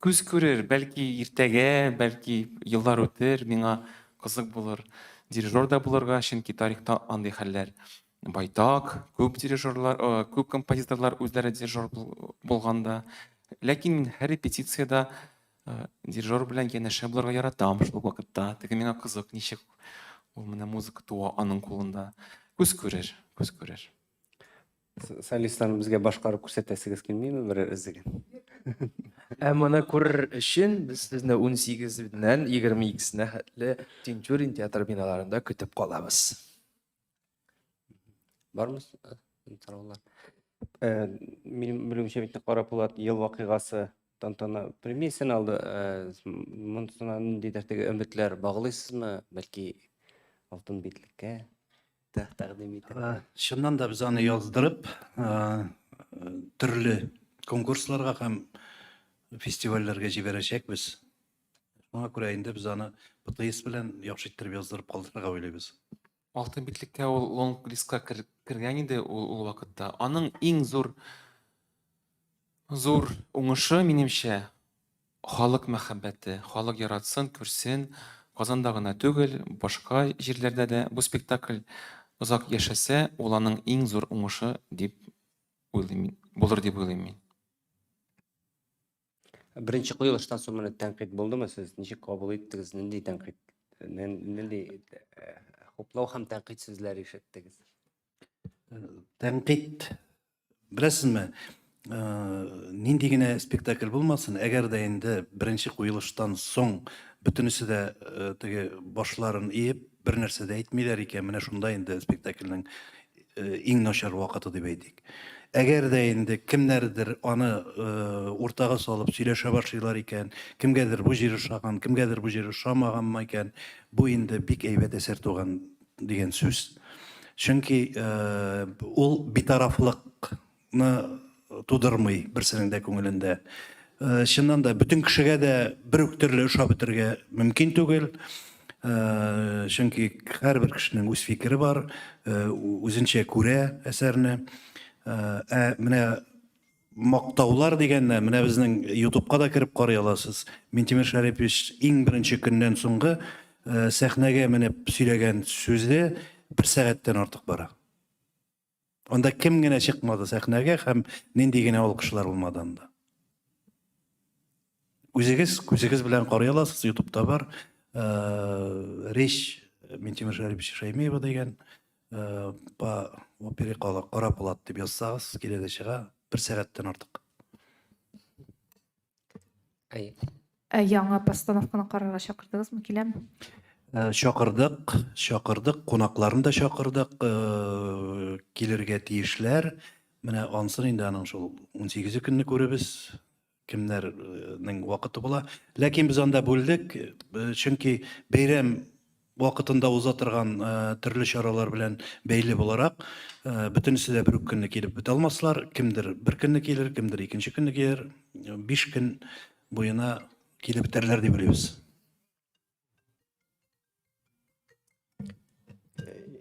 Күз күрер, бәлки иртәгә, бәлки еллар үтер, миңа кызык булыр дирижер да булырга, чөнки тарихта андый хәлләр байтак, күп дирижерлар, күп композиторлар үзләре дирижер булганда. Ләкин мин һәр репетициядә дирижер белән янәшә булырга яратам шул вакытта. Теге миңа кызык, ничек ул менә музыка туа аның кулында. Күз күрер, күз күрер. Солистларны безгә башкарып күрсәтәсегез килмиме берәр өзеген? Ә моны күрер өчен без сезне 18-ннән 22-сенә хәтле Тинчурин театр биналарында көтеп калабыз. Бармы сораулар? Э, минем белүемчә бит Кара Пулат ел вакыйгасы тантана премиясен алды. Э, монысына ниндидер теге өметләр баглыйсызмы? Бәлки алтын битлеккә? тәкъдим итә. Чыннан да без аны яздырып, төрле конкурсларга һәм фестивальләргә җибәрәчәкбез. Шуңа күрә инде без аны ПТС белән яхшы иттереп яздырып калдырырга уйлыйбыз. Алтын битлеккә ул лонг-листка кергән иде ул ул вакытта. Аның иң зур зур уңышы, минемчә, Халык мәхәббәте, халык яратсын, күрсен, Казанда гына түгел, башка җирләрдә дә бу спектакль озак яшәсә, ул аның иң зур уңышы дип уйлыйм мин, булыр дип уйлыйм мин. Беренче куелыштан соң моны тәнкыйть булдымы? Сез ничек кабул иттегез? Нинди тәнкыйть, нинди хуплау һәм тәнкыйть сүзләре ишеттегез? Тәнкыйть Беләсезме, нинди генә спектакль булмасын, әгәр дә инде беренче куелыштан соң бөтенесе дә теге башларын иеп, бер нәрсә дә әйтмиләр икән, менә шунда инде спектакльнең иң начар вакыты дип әйтик. Әгәр дә инде кемнәрдер аны уртага салып сөйләшә башлыйлар икән, кемгәдер бу җир ошаган, кемгәдер бу җир ошамаганмы икән, бу инде бик әйбәт әсәр туган дигән сүз. Чөнки э, ул битарафлыкны тудырмый берсенең дә күңелендә. Э, чыннан да бөтен кешегә дә бер үк төрле ошап бетергә мөмкин түгел. Э, чөнки һәрбер кешенең үз фикере бар, үзенчә күрә әсәрне. Ә менә Мактаулар дигәндә, менә безнең ютубка да кереп карый аласыз. Минтимер Шәрипович иң беренче көннән соңгы э, сәхнәгә менеп сөйләгән сүзе бер сәгатьтән артык бара. Анда кем генә чыкмады сәхнәгә һәм нинди генә алкышлар булмады анда. Үзегез күзегез белән карый аласыз, ютубта бар. Э, речь Минтимер Шәрипович Шәймиева дигән Э, по опере Кара Пулат дип язсагыз, килә дә чыга, бер сәгатьтән артык. Әй. Ә яңа постановканы карарга чакырдыгызмы, киләме? Э, чакырдык, чакырдык, кунакларны да чакырдык, э, килергә тиешләр. Менә ансын инде аның шул 18 көнне күребез, кемнәрнең вакыты була. Ләкин без анда бүлдек, э, чөнки бәйрәм вакытында уза торган э, төрле чаралар белән бәйле буларак, э, бөтенесе дә бер үк көнне килеп бетә алмаслар. Кемдер бер көнне килер, кемдер икенче көнне килер. 5 көн буена килеп бетәрләр дип уйлыйбыз.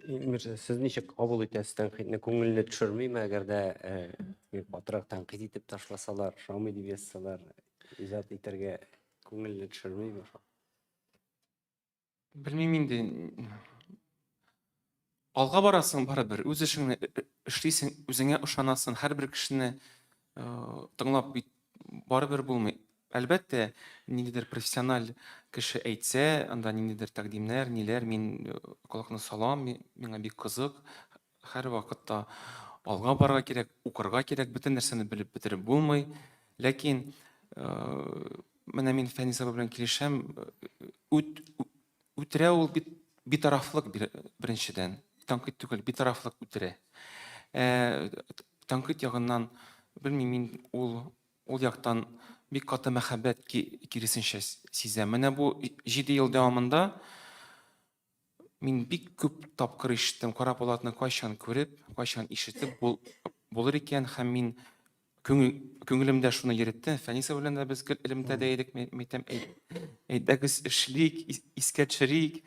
Илмир, сез ничек кабул итәсез тәнкыйтьне? Күңелне төшермиме, әгәр дә э, катырак тәнкыйть итеп ташласалар, ошамый дип язсалар, иҗат итәргә күңелне төшермиме? Белмим инде. Алга барасың барыбер, үз эшеңне э, э, эшлисең, үзеңә ышанасың, һәрбер кешене тыңлап бит барыбер булмый. Әлбәттә, ниндидер профессиональ кеше әйтсә, анда ниндидер тәкъдимнәр, ниләр, мин колакны салам, миңа бик кызык. Һәрвакытта Алга барырга кирәк, укырга кирәк, бөтен нәрсәне белеп бетереп булмый. Ләкин менә мин Фәнис абый белән килешәм, үт, үтерә ул бит битарафлык беренчедән. Тәнкыйть түгел, битарафлык үтерә. Ә, тәнкыйть ягыннан белмим, мин ул ул яктан бик каты мәхәббәт киресенчә сизәм. Менә бу 7 ел дәвамында Мин бик күп тапкыр ишеттем, Кара Пулатны кайчан күреп, кайчан ишетеп бул, булыр икән һәм мин күңел, күңелемдә шуны йөреттем. Фәниса белән дә без гел элемтәдә идек, мин әйтәм, әйдәгез эшлик, искә төшерик.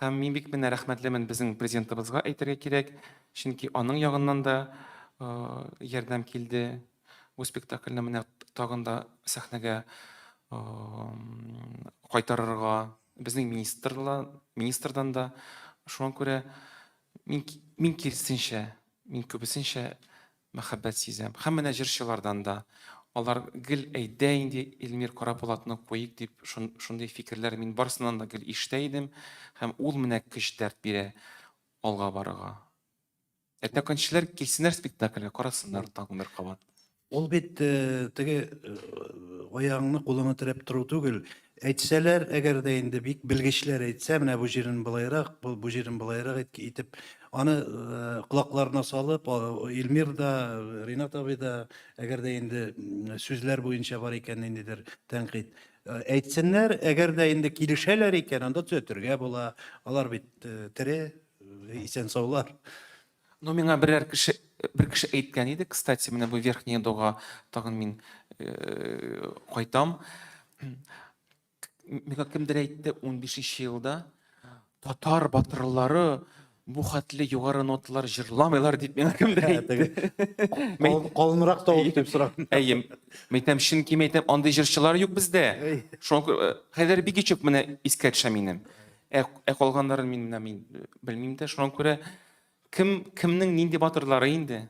Һәм мин бик менә рәхмәтлемен безнең президентыбызга әйтергә кирәк, чөнки аның ягыннан да ярдәм килде. Бу спектакльне менә тагын да сәхнәгә кайтарырга Безнең министрла, министрдан да. Шуңа күрә мин, мин киресенчә, мин күбесенчә мәхәббәт сизәм. Һәм менә җырчылардан да. Алар гел әйдә инде Эльмир Карапулатны куйыйк дип шундый фикерләр мин барысыннан да гел ишетә идем. Һәм ул менә көч дәрт бирә алга барырга. Ә тәкънчеләр килсеннәр спектакльгә, карасыннар тагын бер кабат. Ул бит э, теге э, аягыңны кулыңа терәп тору түгел. Әйтсәләр, әгәр дә инде бик белгечләр әйтсә, менә бу җирен былайрак, бу, бу җирен былайрак итеп, аны э, колакларына салып, Илмир да, Ринат абый да, әгәр дә инде сүзләр буенча бар икән ниндидер тәнкыйть, әйтсеннәр, әгәр дә инде килешәләр икән, анда төзәтергә була. Алар бит тере, Исән саулар. Ну, миңа берәр кеше, бер кеше әйткән иде, кстати, менә бу верхняя дога тагын мин э, кайтам. Миңа кемдер әйтте 15 елда татар батырлары бу хәтле югары ноталар җырламыйлар дип миңа кемдер әйтте. Калынрак тавыш дип сорап. Әйе, мәйтәм, чөнки мәйтәм, андый җырчылар юк бездә. Шуңа күрә Хәйдәр Бигичев менә искә төшә минем. Ә, ә калганнарын мин менә мин белмим дә. Шуңа күрә кем кемнең нинди батырлары инде?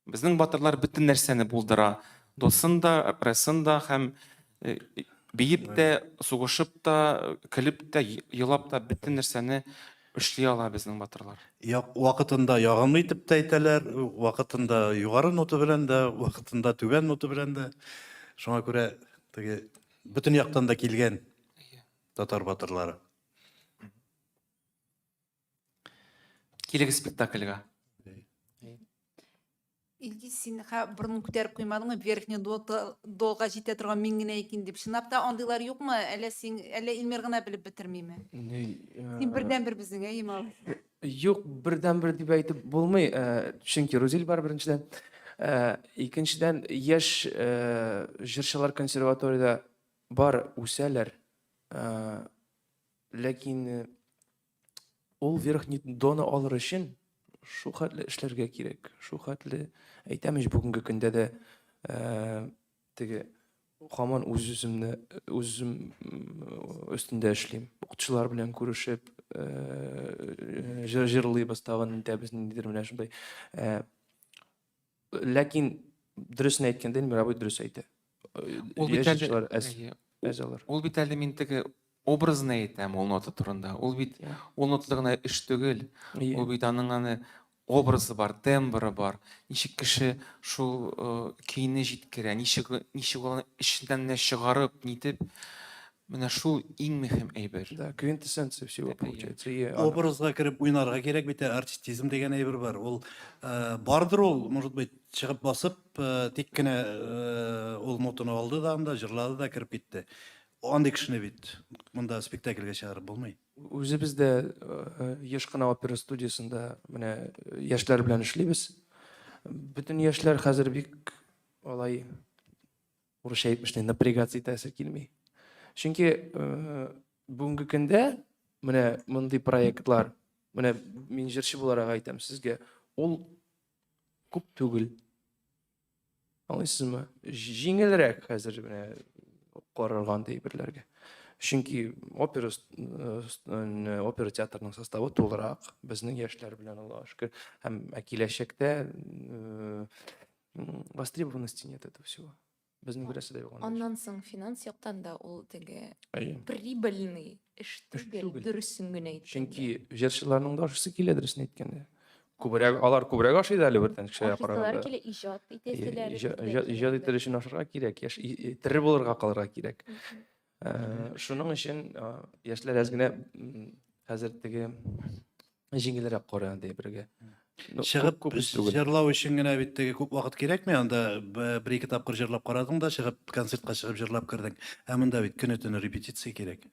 Безнең батырлар бөтен нәрсәне булдыра. Досын да, ресын да һәм э, биеп тә, сугышып та, көлеп тә, елап та бөтен нәрсәне эшли ала безнең батырлар. Я, вакытында ягымлы итеп тә әйтәләр, вакытында югары нота белән дә, вакытында түбән нота белән дә. Шуңа күрә теге бөтен яктан да килгән Татар батырлары. Килегез спектакльгә. Илгиз, син ха борынын күтәреп куймадыңмы? Верхний дога җитә торган мин генә икән дип. Чынлап та андыйлар юкмы? Әллә син, әллә Илмир гына белеп бетермиме? Син бердәнбер безнең, әйе, малай. Юк, бердәнбер дип әйтеп булмый, чөнки Рузил бар беренчедән. Икенчедән, яшь җырчылар консерваториядә Бар, үсәләр. Ләкин ул верхний доны алыр өчен шул хәтле эшләргә кирәк. Шул хәтле әйтәм ич, бүгенге көндә дә теге һаман үз-үземне үзем өстендә эшлим. Укытучылар белән күрешеп, җырлыйбыз тагын, нитәбез, ниндидер менә шундай. Ләкин дөресен әйткәндә, Эльмир абый дөрес әйтә. Ул бит әле әз, әз алыр. Ул бит әле мин теге образны әйтәм ул нота турында. Ул бит ул нотада гына эш түгел. Ул бит аның аны образы бар, тембры бар. Ничек кеше шул э, көйне җиткерә, ничек ничек ул аны эченнән генә чыгарып, нитеп. Менә шул иң мөһим әйбер. Да, квинтэссенция всего получается. И Образга кереп уйнарга кирәк бит, артистизм дигән әйбер бар. Ул э, бардыр ул, может быть, чыгып басып, э, тик кенә э, ул нотаны алды да анда, җырлады да кереп китте. Андый кешене бит монда спектакльгә чыгарып булмый. Үзебез дә э, еш кына опера студиясендә менә яшьләр белән эшлибез. Бөтен яшьләр хәзер бик алай урысча әйтмешли напрягаться итәсе килми. Чөнки э, бүгенге көндә менә мондый проектлар, менә мин җырчы буларак әйтәм сезгә, ул күп түгел. Аңлыйсызмы? Җиңелрәк хәзер менә карарга андый әйберләргә. Чөнки опера э, опера театрының составы тулырак, безнең яшьләр белән Аллага шөкер. Һәм киләчәктә э, востребованности нет этого всего. Безнең берәрсе дә юк. Аннан соң финанс яктан да ул теге прибыльный эш түгел, дөресен генә әйткәндә. Чөнки җырчыларның да ашыйсы килә, дөресен әйткәндә. Күбрәк, алар күбрәк ашый да әле бүтән кешеләргә Ашыйсылар караганда. килә, иҗат итәселәр. Иҗат итәр өчен ашарга кирәк, яшь тере булырга калырга кирәк. Шуның өчен яшьләр әз генә хәзер теге җиңелрәк карый андый бергә. Чыгып күп җырлау өчен генә бит теге күп вакыт кирәкми, анда бер-ике тапкыр җырлап карадың да, чыгып концертка чыгып җырлап кердең. Ә монда бит көне-төне репетиция кирәк.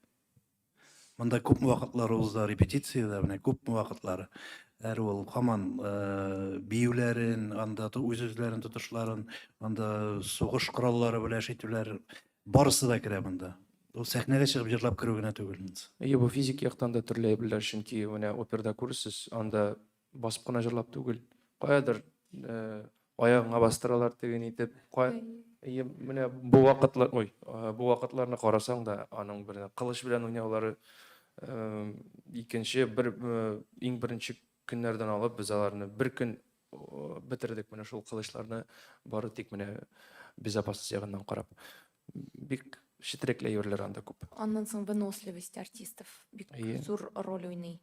Монда күпме вакытлар узды репетициядә, менә күпме вакытлар. Әр ул һаман э, биюләрен, анда үз-үзләрен тотышларын, анда сугыш кораллары белән эш итүләр, барысы да керә монда. Ул сәхнәгә чыгып җырлап керү генә түгел. Әйе, бу физик яктан да төрле әйберләр, чөнки менә операда күрерсез, анда басып кына җырлап түгел, каядыр э, аягыңа бастыралар теге нитеп, кая Әйе, менә бу вакытлар, ой, э, бу вакытларны карасаң да, аның бер кылыч белән уйнаулары, э, икенче бер иң беренче көннәрдән алып без аларны бер көн бетердек менә шул кылычларны бары тик менә безопасность ягыннан карап. Бик четерекле әйберләр анда күп. Аннан соң выносливость артистов бик Әйе. зур роль уйный.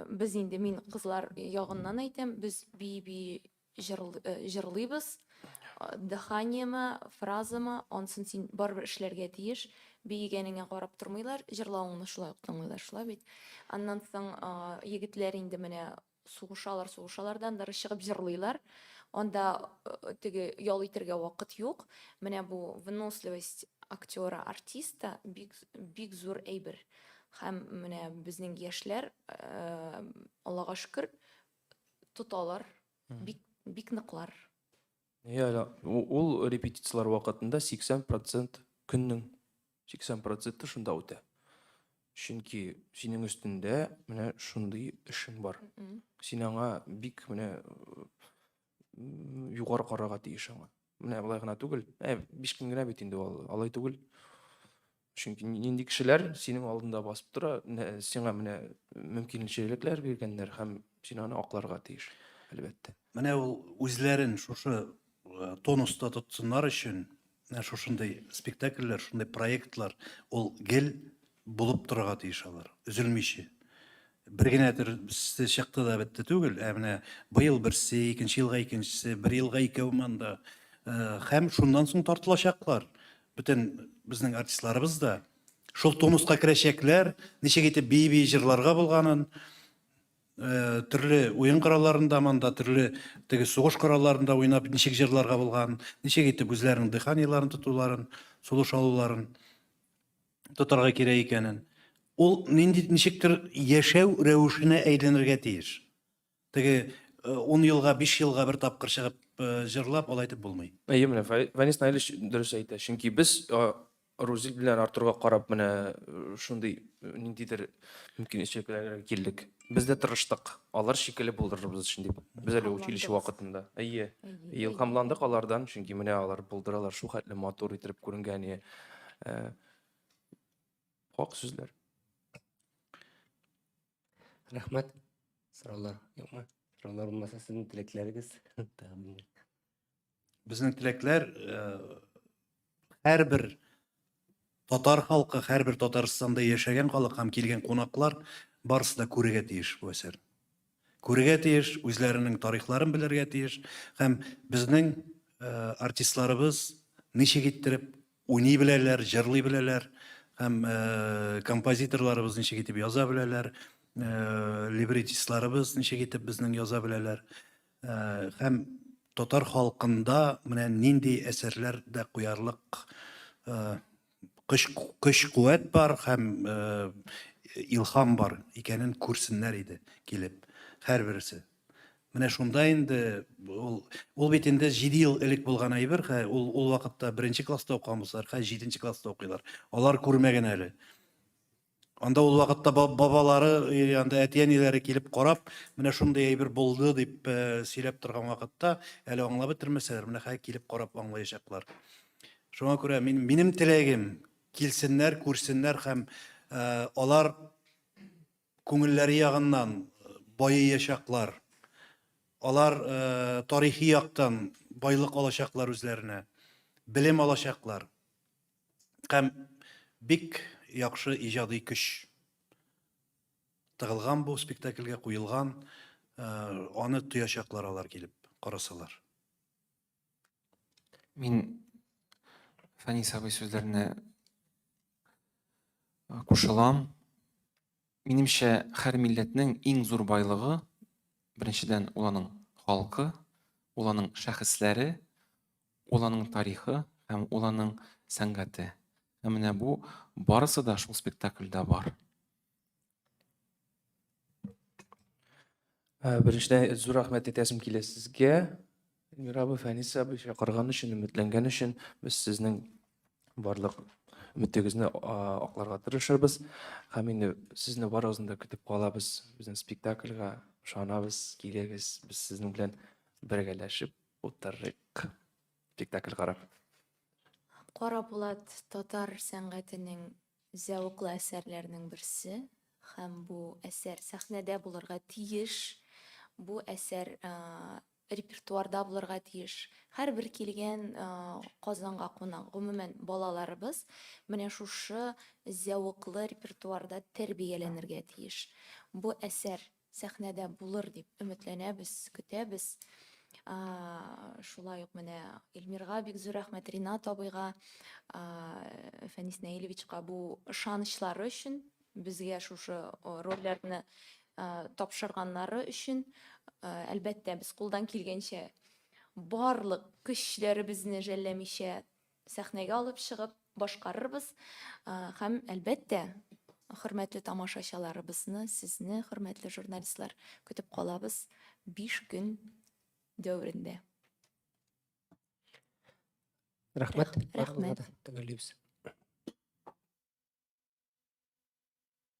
Без инде мин кызлар ягыннан әйтәм, без бии-бии э, җырлыйбыз. Э, дыханиемы, фразамы, ансын син барыбер эшләргә тиеш. Биегәнеңә карап тормыйлар, җырлавыңны шулай ук тыңлыйлар, шулай бит. Аннан соң э, егетләр инде менә сугышалар, сугышалар да, аннары чыгып җырлыйлар. Анда э, теге ял итәргә вакыт юк. Менә бу выносливость актера, артиста бик бик зур әйбер. Һәм менә безнең яшьләр, э, Аллага шөкер, тоталар, бик бик ныклар. Я, ул репетицияләр вакытында 80% көннең 80 проценты шунда үтә. Чөнки синең өстендә менә шундый эшең бар. Син аңа бик менә югары карарга тиеш аңа. Менә болай гына түгел. Ә, 5 көн генә бит инде ул, алай түгел. Чөнки нинди кешеләр синең алдында басып тора, сиңа менә мөмкинлекләр биргәннәр һәм син аны акларга тиеш, әлбәттә. Менә ул үзләрен шушы э, тонуста тотсыннар өчен Менә шушындый спектакльләр, шундый проектлар ул гел булып торырга тиеш алар, өзелмичә. Бер генә төрсе чыкты да бетте түгел, ә менә быел берсе, икенче елга икенчесе, бер елга икәү монда. Э, һәм шуннан соң тартылачаклар. Бөтен безнең артистларыбыз да шул тонуска керәчәкләр, ничек итеп бии-бии җырларга булганын, Э, төрле уен коралларында монда төрле теге сугыш коралларында уйнап ничек җырларга булган, ничек итеп үзләренең дыханиеларын тотуларын, сулыш алуларын тотарга кирәк икәнен. Ул нинди ничектер яшәү рәвешенә әйләнергә тиеш. Теге 10 э, елга, 5 елга бер тапкыр чыгып э, җырлап алай итеп булмый. Әйе, менә Фәнис Наилевич дөрес әйтә. Чөнки без Рузил белән Артурга карап менә э, шундый э, ниндидер мөмкинлекләргә килдек. Без дә тырыштык. Алар шикелле булдырырбыз өчен дип. Без әле училище вакытында. Әйе. Илһамландык алардан, чөнки менә алар булдыралар шул хәтле матур итеп күренгән. Э, хак сүзләр. Рәхмәт. Сораулар юкмы? Сораулар булмаса, сезнең теләкләрегез, тәкъдимнәр. Безнең теләкләр э, һәрбер татар халкы, һәрбер Татарстанда яшәгән халык һәм килгән кунаклар барысы да күрергә тиеш бу әсәр. Күрергә тиеш, үзләренең тарихларын белергә тиеш һәм безнең э, артистларыбыз ничек иттереп уйный беләләр, җырлый беләләр һәм э, композиторларыбыз ничек итеп яза беләләр, э, либретистларыбыз ничек итеп безнең яза беләләр. Э, һәм татар халкында менә нинди әсәрләр дә куярлык э, көч көч куәт бар һәм э, илһам бар икәнен күрсеннәр иде килеп һәрберсе. Менә шунда инде ул ул бит инде 7 ел элек булган әйбер, хә, ул ул вакытта беренче класста укыган булсалар, хәзер җиденче класста укыйлар. Алар күрмәгән әле. Анда ул вакытта бабалары, анда әти-әниләре килеп карап, менә шундый әйбер булды дип э, сөйләп торган вакытта, әле аңлап бетермәсәләр, менә хәзер килеп карап аңлаячаклар. Шуңа күрә мин, минем теләгем килсеннәр, күрсеннәр һәм э, алар күңелләре ягыннан байыячаклар. Алар э, тарихи яктан байлык алачаклар үзләренә, белем алачаклар. Һәм бик яхшы иҗади көч тыгылган бу спектакльгә, куелган. Аны тоячаклар алар килеп карасалар. Мин Фәнис абый сүзләренә кушылам. Минемчә, һәр милләтнең иң зур байлыгы, беренчедән, ул аның халкы, ул аның шәхесләре, ул аның тарихы һәм ул аның сәнгате. Һәм менә бу барысы да шул спектакльдә бар. Беренчедән, зур рәхмәт әйтәсем килә сезгә, Эльмира абый, Фәнис абый, чакырган өчен, өметләнгән өчен. Без сезнең барлык өметегезне акларга тырышырбыз. Һәм инде сезне барыгызны да көтеп калабыз безнең спектакльгә. Ышанабыз, килегез, без сезнең белән бергәләшеп утырыйк спектакль карап. Кара Булат татар сәнгатенең зәвыклы әсәрләренең берсе һәм бу әсәр сәхнәдә булырга тиеш. Бу әсәр репертуарда булырга тиеш. Һәрбер килгән Казанга кунак, гомумән, балаларыбыз менә шушы зәвыклы репертуарда тәрбияләнергә тиеш. Бу әсәр сәхнәдә булыр дип өметләнәбез, көтәбез. Шулай ук менә Эльмирга бик зур рәхмәт, Ринат абыйга, Фәнис Наилевичка бу ышанычлары өчен, безгә шушы рольләрне тапшырганнары өчен. Әлбәттә, без кулдан килгәнчә барлык көчләребезне жәлләмичә сәхнәгә алып чыгып башкарырбыз. Һәм, әлбәттә, хөрмәтле тамашачыларыбызны, сезне, хөрмәтле журналистлар, көтеп калабыз 5 көн дәверендә. Рәхмәт. Рәхмәт. Төгәллибез.